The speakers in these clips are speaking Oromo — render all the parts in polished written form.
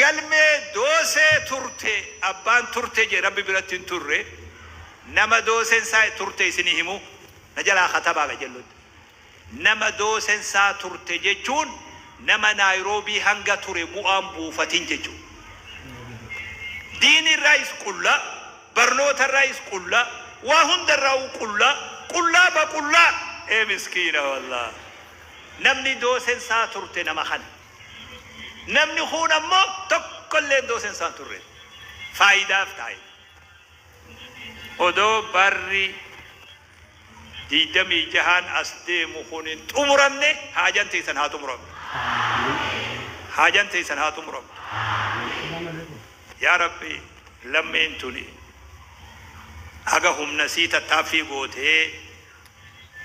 Galmee doosee turte abbaan turte jee Rabbi biratti hin turre. Nama dooseen isaa turte isinii himu na jalaa katabaa qajellotti. Nama dooseen isaa turte jechuun nama Naayiroobii hanga ture bu'aan buufatin jechuudha. Diini irraayis qullaa, barnoota irraayis qullaa, waa hunda irraa'uu qullaa, qullaa ba qullaa! Ee miskiina wallaah. Namni dooseen isaa turte nama kana. Namni kuun ammoo tokkolleen dooseen isaa hin turre. Faayidaaf taa'e. Odoo barri 26n as deemu kun hin xumuramne haajan teessan haa xumuramtu. Haajan teessan haa xumuramtu. Yaa Rabbi, lammiin tuni haga humna sii tattaaffii gootee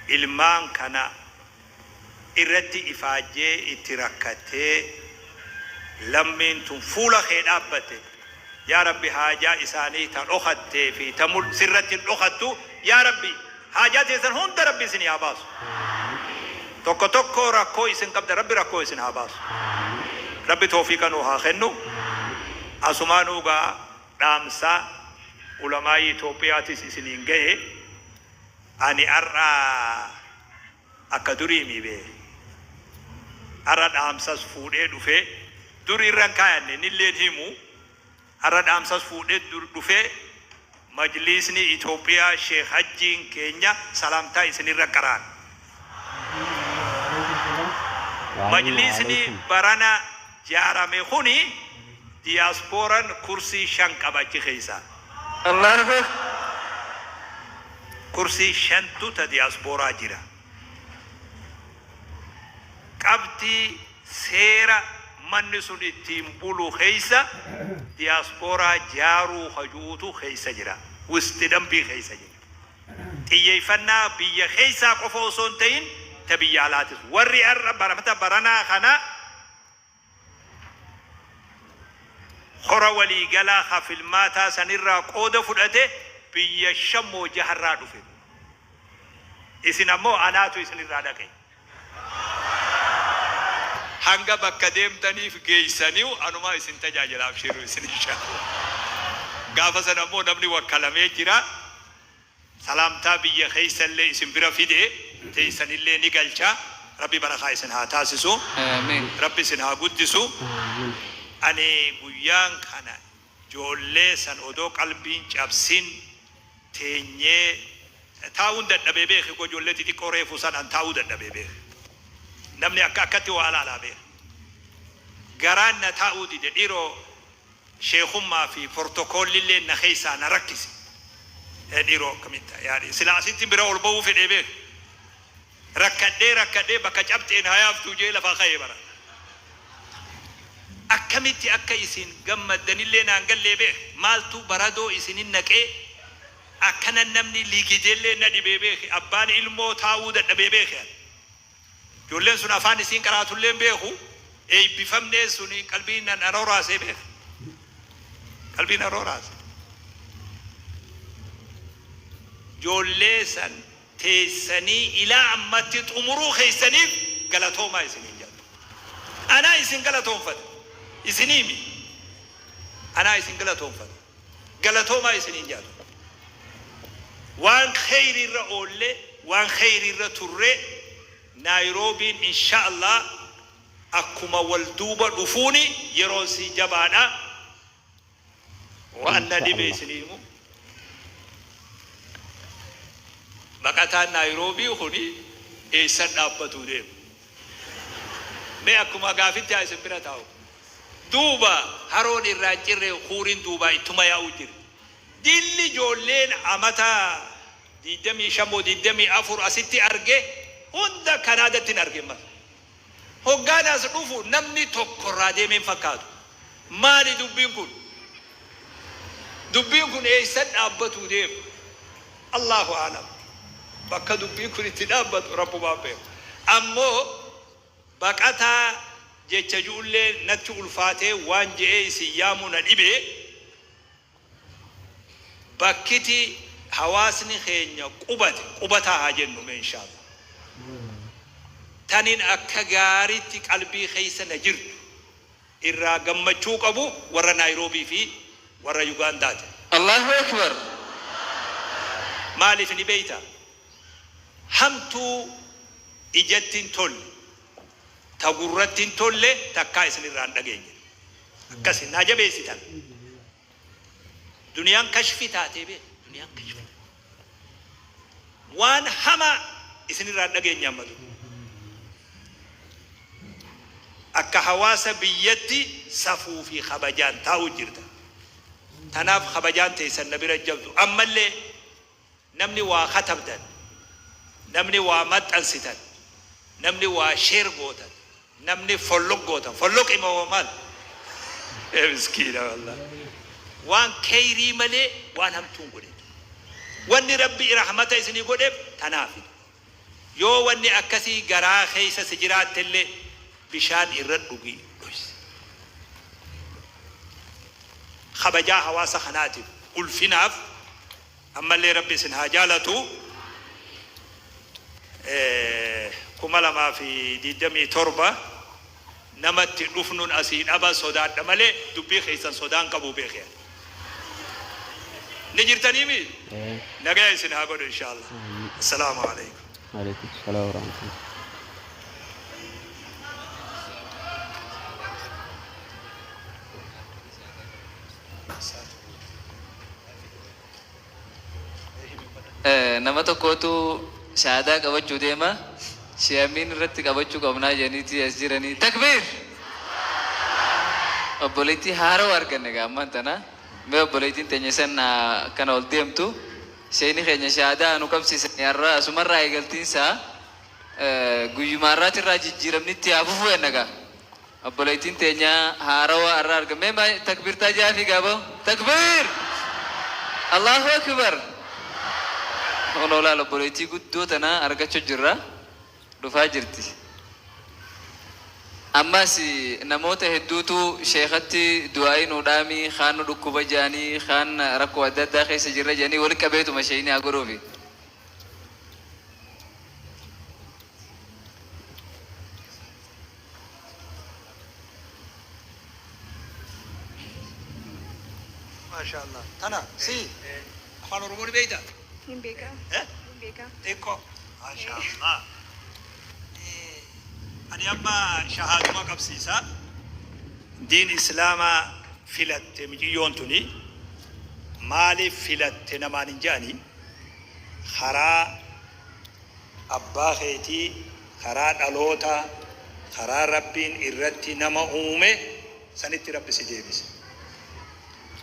ilmaan kana irratti ifaajjee itti rakkattee lammiin tun fuula kee dhaabbatte, yaa Rabbi, haajaa isaanii ta dhokattee fi ta sirratti hin dhokattu, yaa Rabbi, haajaa teessan hunda Rabbi isinii haa baasu. Tokko tokkoo rakkoo isin qabda, Rabbi rakkoo isin haa baasu. Rabbi toofiiqa nuu haa kennu. Asumaanuu gaa dhaamsa ulamaa'ii Itoophiyaatis isiniin gahe. Ani ar'a akka durii mii bee. Ar'a dhaamsas fuudhee dhufee, dur irra hin kaayanne, innilleen himu. Ar'a dhaamsas fuudhee dhufee, Majliisni Itoophiyaa Sheekh Hajjiin keenya salaamtaa isinirra qara'an. Majliisni barana jaarame kuni diyaaspooran kursii 5 qaba achi keessaa. Kursii 5tu ta diyaaspooraa jira. Qabxii seera manni sun ittiin bulu keessa diyaaspooraa jaaruu ka ju'utu keessa jira. Wusxi dambii keessa jira. Xiyyeeffannaa biyya keessaa qofa osoo hin ta'in ta biyya alaatis. Warri har'a barata baranaa kana Kora waliigalaa ka filmaataa sanirraa qooda fudhate biyya 5 moo 6 irraa dhufe. Isin ammoo anaatu isinirraa dhaqe. Hanga bakka deemtaniif geessaniu anumaa isin tajaajila, abshiru isin inshaallah. Gaafa sana ammoo namni wakkalamee jira. Salaamtaa biyya keessallee isin bira fide, teessanillee ni galcha. Rabbi barakaa isin haa taasisu. Aamiin. Rabbi isin haa guddisu. Aamiin. Ani guyyaan kana joollee san odoo qalbiin cabsin teenyee taa'uun dadhabee beeki, koo joollee xixiqqoo reefu san an taa'uu dadhabee beeki. Namni akka akkatti waa laalaa beeki. Garaan na taa'uu dide, dhiroo. Sheekhummaa fi portokoollilleen na keessaa na rakkise. Ee dhiiroo, akkamitti yaadi silaa asittin bira ol ba'uu fedhee beeki. Rakkadhee rakkadhee bakka cabxeen haa yaaftuu jee lafaa ka'ee bara. Akkamitti akka isin gammaddanillee naan gallee beeki. Maaltu baradoo isinin naqee akkana namni ligidellee na dhibee beeki. Abbaan ilmoo taa'uu dadhabee beeki ani. Ijoolleen sun afaan isiin qaraatullee hin beeku. Eebbifamnee suni qalbii na rooraasee beeka. Qalbii na rooraase. Ijoollee san teessanii ilaa ammatti xumuruu keessaniif galatoomaa isiniin jedha. Anaa isin galatoomfata. Isinii mi? Anaa isin galatoomfata. Galatoomaa isiniin jedha. Waan kheyrii irra oolle, waan kheyrii irra turre, Naayiroobiin insha Allah akkuma wal duuba dhufuuni yeroon sii jabaadha. Waan na Insha dhibe Allah. isinii himu. Baqataan Naayiroobii kuni eessan dhaabbatuu deema? Mee akkuma gaafitti haa isin bira taa'u. Duuba haroon irraa hin cirre, huuriin duubaa ittuma yaa'uu jirti. Dilli ijoolleen amata 25 moo 24 asitti arge hunda Kanaadatti hin arge ammas. Hoggaan as dhufu namni tokko irraa deeme hin fakkaatu. Maali dubbiin kun? Dubbiin kun eessan dhaabbatuu deema? Allaahu a'lam. Bakka dubbiin kun itti dhaabbatu Rabbumaan beeka. Ammoo baqataa jecha ju'ullee natti ulfaatee waan je'ee isin yaamu na dhibe. Bakkiti hawaasni keenya qubate, qubataa haa jennu mee inshaallah. Tanin akka gaaritti qalbii keessa na jirtu. irraa gammachuu qabu warra Naayiroobii fi warra Yugaandaati. Allahu Akbar. Maaliif ni beeyta? Hamtuu ijatti hin tolle, ta gurratti hin tolle takkaa isin irraa hin dhageenye. Akkasi naa jabeessitan. Duniyaan kashfi taatee bee, duniyaan kashfi. Waan hamaa isin irraa hin dhageenye amma dura. Akka hawaasa biyyatti safuu fi kabajaan taa'u jirta. Tanaaf kabajaan teessan na bira jabdu. Ammallee namni waa katabdan, namni waa maxxansitan, namni waa share gootan, namni follow gootan, follow moo maal? Ee miskiina wallah. Waan kheyrii malee waan hamtuu hin godhin. Wanni Rabbi rahmata isinii godheef tanaafi. Yoo wanni akkasii garaa keessa si jiraattellee bishaan irra dhugi dhoysi. Kabajaa hawaasa kanaatiif ulfinaaf ammallee Rabbi isin haa jaalatu. 2027 namatti dhufnun asii dhaba sodaadha malee dubbii keessan sodaan qabu beekee. Ni jirtaniimi? Nagaya isin haa godhu inshallah. Assalaamu alaikum. Alaikum salaam wa rahmatullah. Nama tokkootu shahaadaa qabachuu deema. Shiyamiin irratti qabachuu qabnaa jedhaniiti as jiranii. Takbiir! Obboleettii haarawa arganne gaa ammaan tana. Mee obboleettiin teenya san akkana ol deemtu. Sheeyni keenya shahaadaa nu qabsiisanii har'a asumarraa eegaltiinsaa guyyuma har'aatirraa jijjiiramni itti haa fufu jenna gaa. Obboleettiin teenya haarawa har'a argame. Mee takbiirtaa jaafii gaaboo. Takbiir! Allahu Akbar! Kunoo laal obboleettii guddoo tana argachuu jirra. Dhufaa jirti. Ammas namoota hedduutu sheekatti du'aa'ii nuu dhaami, kaan nu dhukkuba jedhanii, kaan rakkoo adda addaa keessa jirra jedhanii wali qabeetuma sheeyni haa godhuufi. Maashaallah. Tana si afaan Oromoo ni beektaa? Hin beeka. Eh? Hin beeka. Xiqqoo. Maashaallah. Ani amma shahaaduma qabsiisa. Diin Islaamaa filatte miciyyoon tuni maaliif filatte namaan hin je'ani, karaa abbaa keetii, karaa dhalootaa, karaa Rabbiin irratti nama uume sanitti Rabbi si deebise.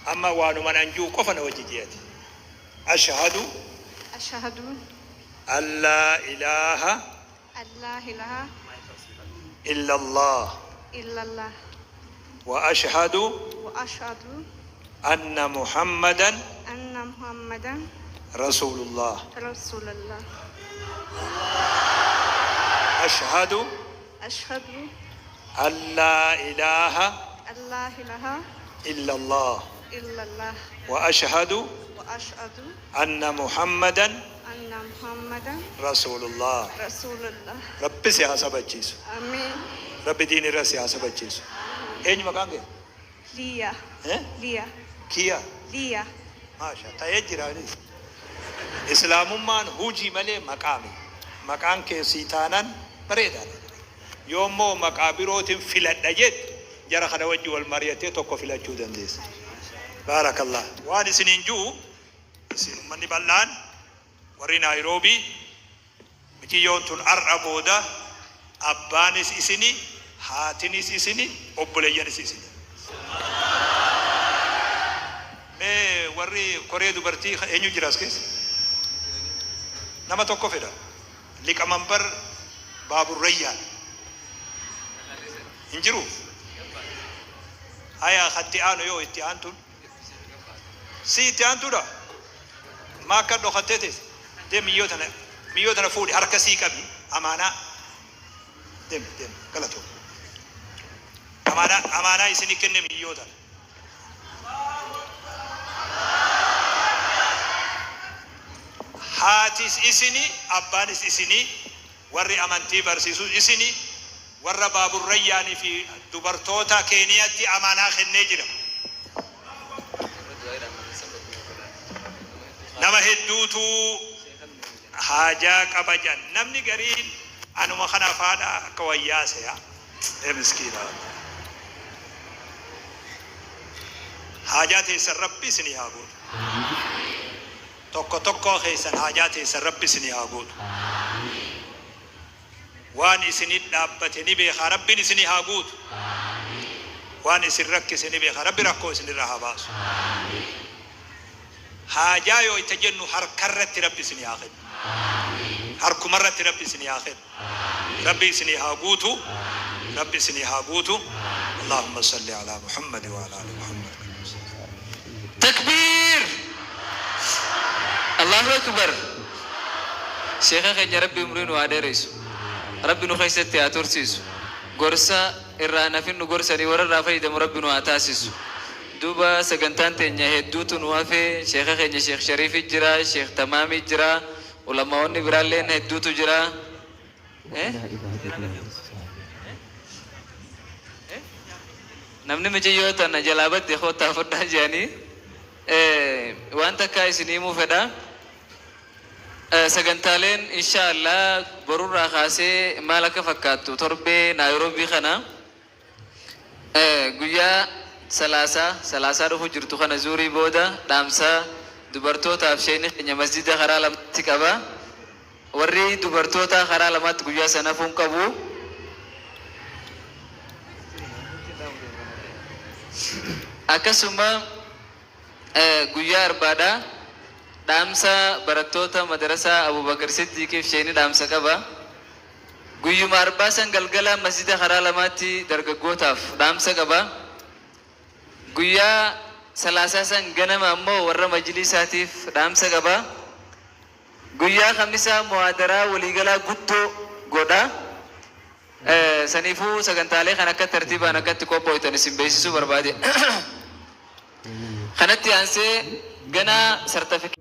Amma waanuman an ji'u qofa na wajji ji'i ati. Ashhadu. Ashhadu. An laa ilaaha. An laa ilaaha. Illallaah. Illallaah. Wa ashhadu. Wa ashhadu. Anna Muhammadan. Anna Muhammadan. Rasuulullaah. Rasuulullaah. Ashhadu. Ashhadu. An laa ilaaha. An laa ilaaha. Illallaah. Illallaah. Wa ashhadu. Wa ashhadu. Anna Muhammadan. Anna Muhammadan. Rasuulullaah. Rasuulullaah. Rabbi si haa sabachiisu. Amiin. Rabbi diin irra si haa sabachiisu. Eenyu maqaan kee? Liya. Eh? Liya. Kiya. Liya. Maasha ta'ee jira anis. Islaamummaan hujii malee maqaa miti. Maqaan kee sii taanan bareedaadha. Yoo immoo maqaa birootiin filadha jette jara kana wajji wal mari'attee tokko filachuu dandeessa. Baarakallah. Waan isiniin ju'u isin ummanni bal'aan warri Naayiroobii miciyyoon tun ar'a booda abbaanis isini, haatinis isini, obboleeyyanis isini. Mee warri koree dubartii eenyu jira as keessa? Nama tokko fedha. Liqamanbar Baaburrayyaan hin jiru? Haya katti aanu yoo itti aantuun? Si itti aantuudha? Maa akka dhokattee teesse? Deem miyyoo tana miyyoo tana fuudhi harka sii qabi amaanaa. Deem deem galatoo. Amaanaa amaanaa isini kenne miyyoo tana. Haatis isini, abbaanis isini, warri amantii barsiisus isini. Warra baaburrayyaanii fi dubartoota Keeniyatti amaanaa kennee jira. Nama hedduutu haajaa qaba jedhan. Namni gariin anuma kana faadha akka wayyaa se'a. Ee miskiina. Haajaa teessan Rabbi isinii haa guutu. Tokko tokkoo keessan haajaa teessan Rabbi isinii haa guutu. Waan isinit dhaabbate ni beekaa Rabbiin isinii haa guutu. Waan isin rakkise ni beekaa Rabbi rakkoo isinirraa haa baasu. Haajaa yoo itti jennu harkarratti Rabbi isinii haa kennu. Harkumarratti Rabbi isinii haa kennu. Rabbi isinii haa guutu. Rabbi isinii haa guutu. Allahumma salli alaa Muhammad wa alaa ali Muhammad. Takbiir! Allahu Akbar! Sheekha keenya Rabbi umrii nu haa dheereysu. Rabbi nu keessatti haa tursiisu. Gorsa irraa hin hafin nu gorsanii warra irraa fayyadamu Rabbi nu haa taasisu. Duuba sagantaan teenya hedduutu nu hafe. Sheekha keenya Sheekh Shariifi jira, Sheekh Tamaami jira, ulamaa'onni biraalleen hedduutu jira. Eh? Namni miciyyoo tana jalaa badde koottaa fudhaa jedhanii waan takkaa isin himuu fedha. Sagantaaleen insha Allah borurraa kaasee maal akka fakkaattu torbee Naayiroobii kana guyyaa Salaasaa, Salaasaa dhufu jirtu kana zuurii booda dhaamsa dubartootaaf sheeyni keenya masjida karaa lamatti qaba. Warri dubartootaa karaa lamaatti guyyaa san hafuu hin qabu. Akkasuma guyyaa Arbaadha dhaamsa barattoota madarasaa Abubakar Siddiiqiif sheeyni dhaamsa qaba. Guyyuma Arbaa san galgala masjida karaa lamaatti dargaggootaaf dhaamsa qaba. Guyyaa Salaasaa san ganama ammoo warra majliisaatiif dhaamsa qaba. Guyyaa Khamisaa muhaadaraa waliigalaa guddoo godha. Saniifuu sagantaalee kana akka tartiibaan akka itti qophooytan isin beeksisuu barbaade. Kanatti aansee ganaa sartafikeetii.